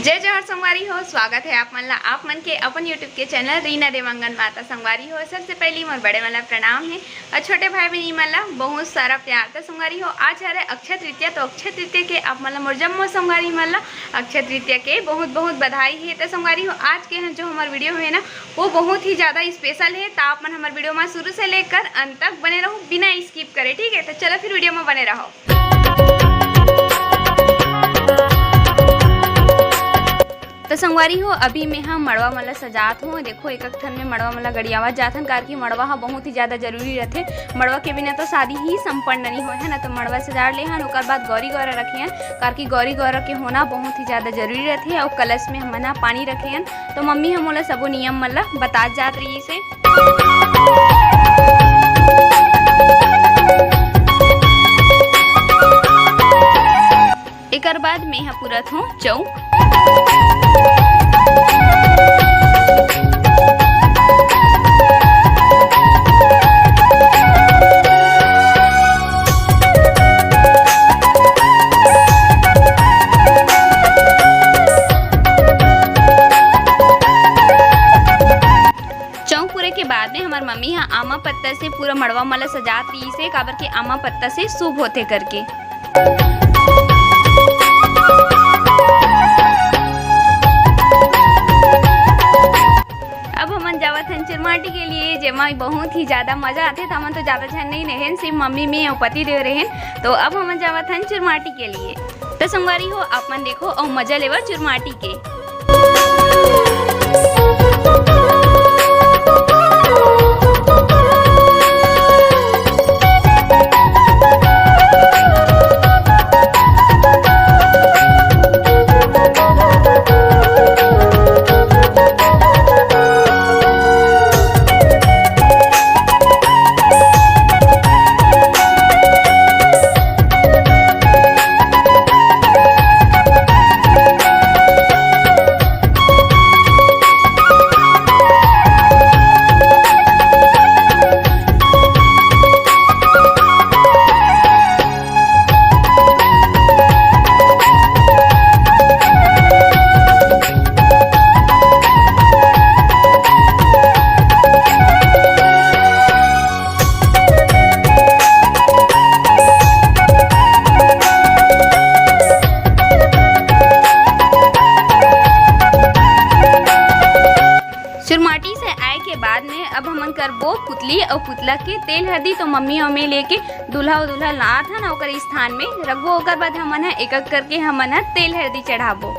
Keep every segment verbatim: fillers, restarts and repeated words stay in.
जय जोहार संगवारी हो, स्वागत है आप मन ला आप मन के अपन YouTube के चैनल रीना देवांगन माता। संगवारी हो, सबसे पहली मोर बड़े मन ला प्रणाम है और छोटे भाई बहनी मन ला बहुत सारा प्यार। तो संगवारी हो, आज हरे अक्षय तृतीया, तो अक्षय तृतीया के आप मन ला मोर जम्मो संगवारी मन ला अक्षय तृतीया के बहुत बहुत बधाई है। तो संगवारी हो, आज के जो हमार वीडियो है ना, वो बहुत ही ज़्यादा स्पेशल है। तो आप मन हमार वीडियो में शुरू से लेकर अंत तक बने रहो बिना स्किप करे, ठीक है? तो चलो फिर वीडियो में बने रहो। तो संगवारी हो, अभी मैं हा मड़वा मन ला सजात हूँ। देखो, एक एक ठन में मड़वा मन ला गड़ियावत जाथन, कार कि मड़वा हा बहुत ही ज्यादा जरूरी रहथे। मड़वा के बिना तो शादी ही संपन्न नहीं होय, है ना। तो मड़वा सजाड़ ले हन, ओकर बाद गौरी गौरा रखे हन, कार कि गौरी गौरा के होना बहुत ही ज्यादा जरूरी रहथे। और कलश में हमन हा पानी रखे हन, तो मम्मी ह मोला सबो नियम मन ला बतात जात रहिस हे। एकर बाद मेंहा पुरत हों चौक। चौक पुरे के बाद में हमर मम्मी ह आमा पत्ता से पूरा मड़वा मन ला सजात रहिस हे, काबर के आमा पत्ता से शुभ होथे करके। अब हमन जावत हन चुरमाटी के लिए, जेमा बहुत ही ज्यादा मजा आथे। त हमन तो ज्यादा झन नहीं रहेन, सिर्फ मम्मी, मैं अउ पति देव रहेन। तो अब हमन जावत हन चुरमाटी के लिए। त संगवारी हो, आप मन देखो अउ मजा लेवा चुरमाटी के। चुरमाटी से आए के बाद में अब हमन करबो पुतली अउ पुतला के तेल हरदी। तो मम्मी अउ मैं लेके दूल्हा अउ दुल्हन ला आथन, ओकर स्थान में रखबो। ओकर बाद हमन ह एक एक करके हमन ह तेल हरदी चढ़ाबो।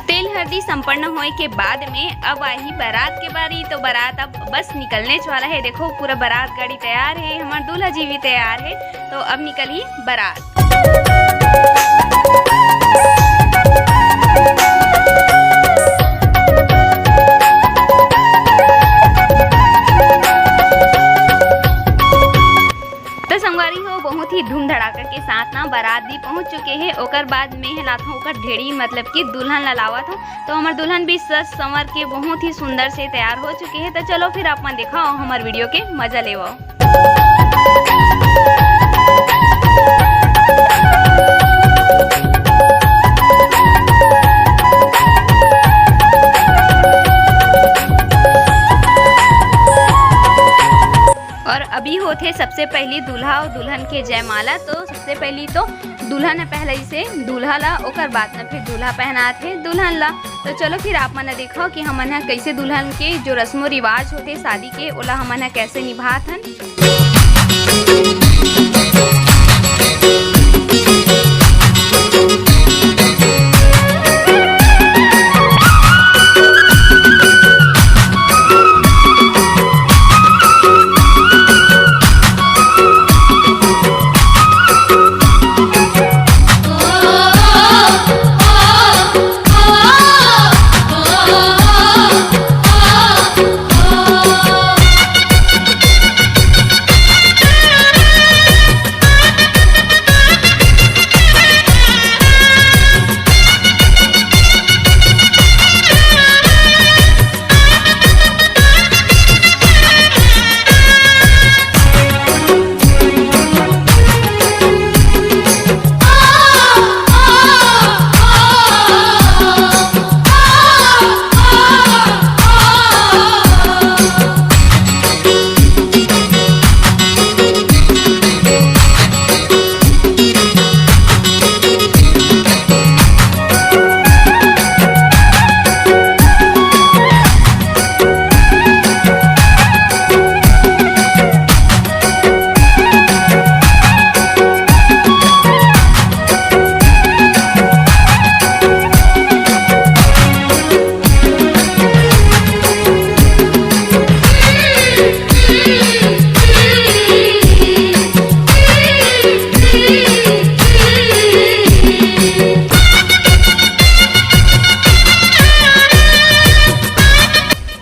तेल हरदी संपन्न होए के बाद में अब आही बारात के बारी। तो बारात अब बस निकलने वाला है। देखो, पूरा बारात गाड़ी तैयार है, हमार दूल्हा जी भी तैयार है। तो अब निकलही बारात। तो संगवारी हो, बहुत ही धूम धड़ाका के साथ ना बारात भी पहुंच चुके हे। ओकर बाद में ह लाथों ओकर ढेड़ी, मतलब कि दुल्हन ला लावत हों। तो हमर दुल्हन भी सज संवर के बहुत ही सुंदर से तैयार हो चुके हे। तो चलो फिर आप मन देखो, हमर वीडियो के मजा लेवो। पहली दूल्हा अउ दुल्हन के जयमाला। तो सबसे पहली तो दुल्हन ह पहले से दूल्हा ला, ओकर बाद में फिर दूल्हा पहनात हे दुल्हन ला। तो चलो फिर आप मन ह देखो कि हमन ह कैसे दुल्हन के जो रस्मो रिवाज होथे शादी के, ओला हमन ह कैसे निभात हन।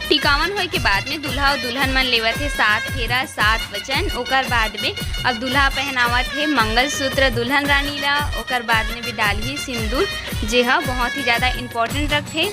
टिकावन होए के बाद में दूल्हा अउ दुल्हन मन लेवत हे सात फेरा, सात वचन। ओकर बाद में अब दूल्हा पहनावत हे मंगलसूत्र दुल्हन रानी ला, ओकर बाद में भी डालही सिंदूर, जे ह बहुत ही ज्यादा इंपॉर्टेंट रखथे।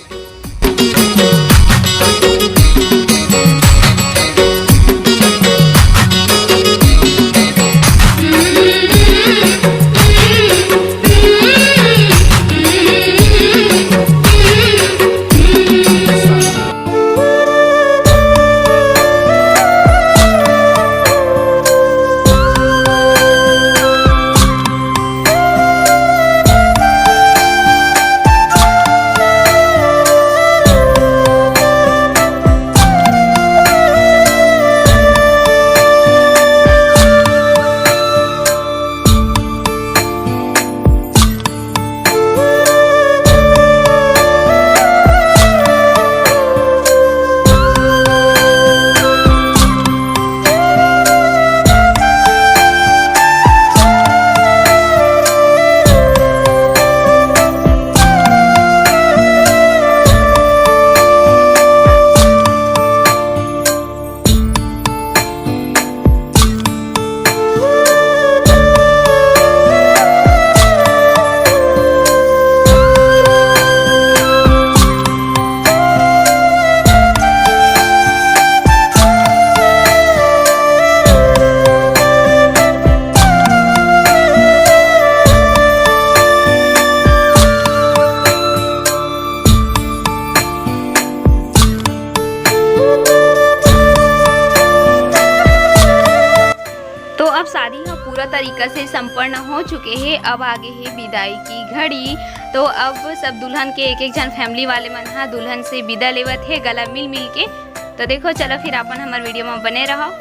तो अब शादी ह पूरा तरीका से संपन्न हो चुके हे। अब आगे हे विदाई की घड़ी। तो अब सब दुल्हन के एक एक झन फैमिली वाले मन ह दुल्हन से विदा लेवत हे गला मिल मिल के। तो देखो, चलो फिर अपन हमर वीडियो में बने रहो।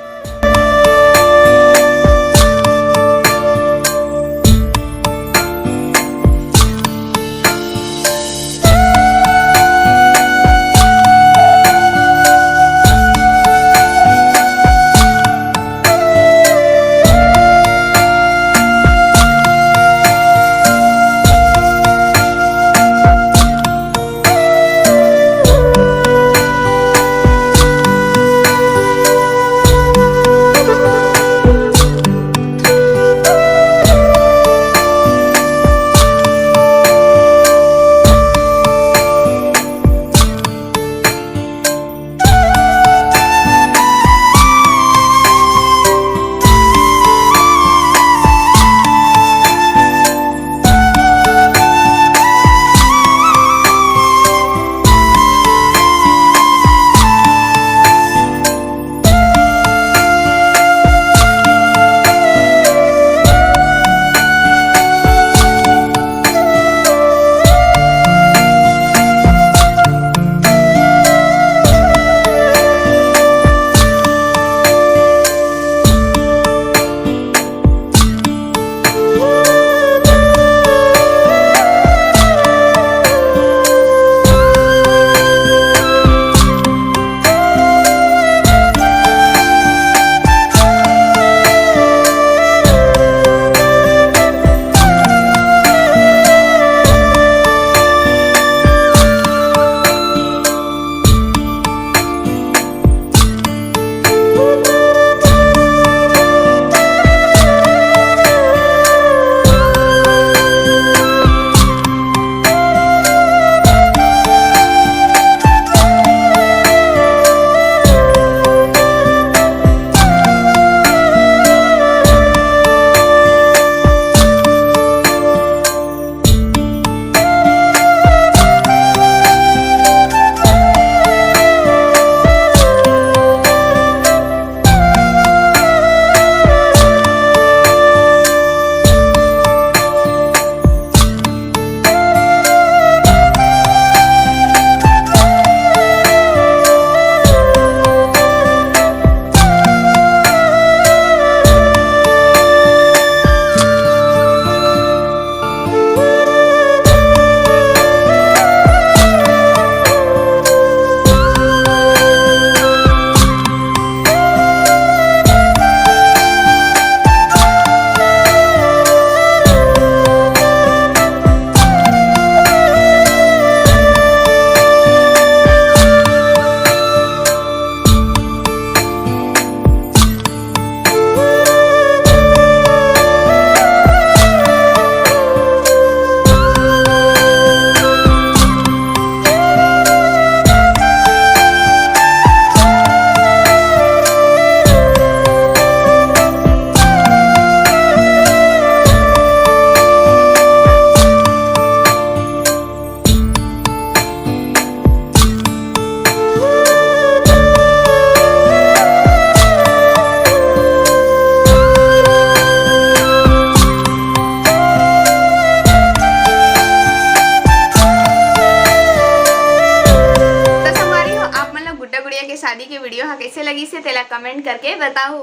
शादी के वीडियो ह कइसे लगिस हे, तेला कमेंट करके बताहू।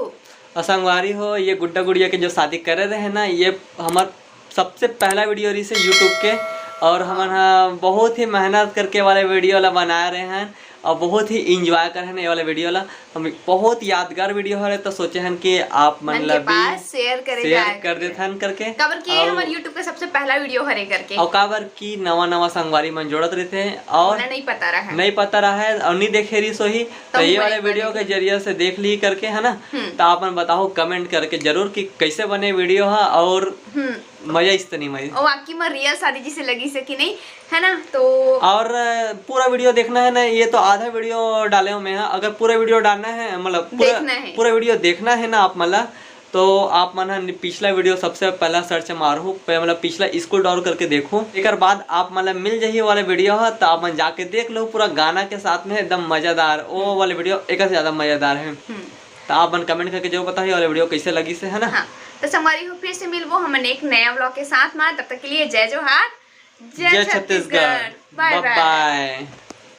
अउ संगवारी हो, ये गुड्डा गुड़िया के जो शादी करे रहे ना, ये हमर सबसे पहला वीडियो रहिस हे YouTube के, और हमन ह बहुत ही मेहनत करके वाले वीडियो ला बनाए रहे हन, और बहुत ही एंजॉय करे हन ये वाले वीडियो ला। हम बहुत यादगार वीडियो हरे, तो सोचे हन कि आप मन मन ला के भी पास शेयर करे शेयर जाए कर करके। देथन करके। काबर कि ये और हमर YouTube के सबसे पहला वीडियो हरे करके। और काबर कि नवा नवा संगवारी मन जोड़त रहिथे और ओला नहीं पता रहे। नहीं पता रहे और नहीं देखे रहिस होही, तो तो ये वही वाले वीडियो बने। के जरिए से देख ली करके, है ना? हम्म। तो आप मन बताओ कमेंट करके जरूर कि कैसे बने वीडियो हा और हम्म। मजा इस तनी मजा। और वाकई में रियल शादी जैसे लगिस हे कि नहीं, है ना? तो और, अ, पूरा वीडियो देखना है ना, ये तो आधा वीडियो डाले हूँ मैं, हाँ। अगर पूरा वीडियो डालना है, मतलब पूरा, देखना है। पूरा वीडियो देखना है ना आप मन ला, तो आप मन ह पिछला वीडियो सबसे पहला सर्च मारहू, पे मतलब पिछला स्क्रॉल डाउन करके देखहू, एकर बाद आप मन ला मिल जाही वाला वीडियो ह, तो आप मन जाके देख लो, पूरा गाना के साथ में एकदम मजेदार, वो वाला वीडियो एक से ज्यादा मजेदार है। हम्म। तो आप मन कमेंट करके जरूर बताओ ये वाला वीडियो कैसे लगिस हे, है ना? हाँ, तो संगवारी हो, फिर से मिलबो हमन एक नया व्लॉग के साथ में। तब तक के लिए जय जोहार, जय जय छत्तीसगढ़। छत्तीसगढ़। बाय बाय बाय। बाय।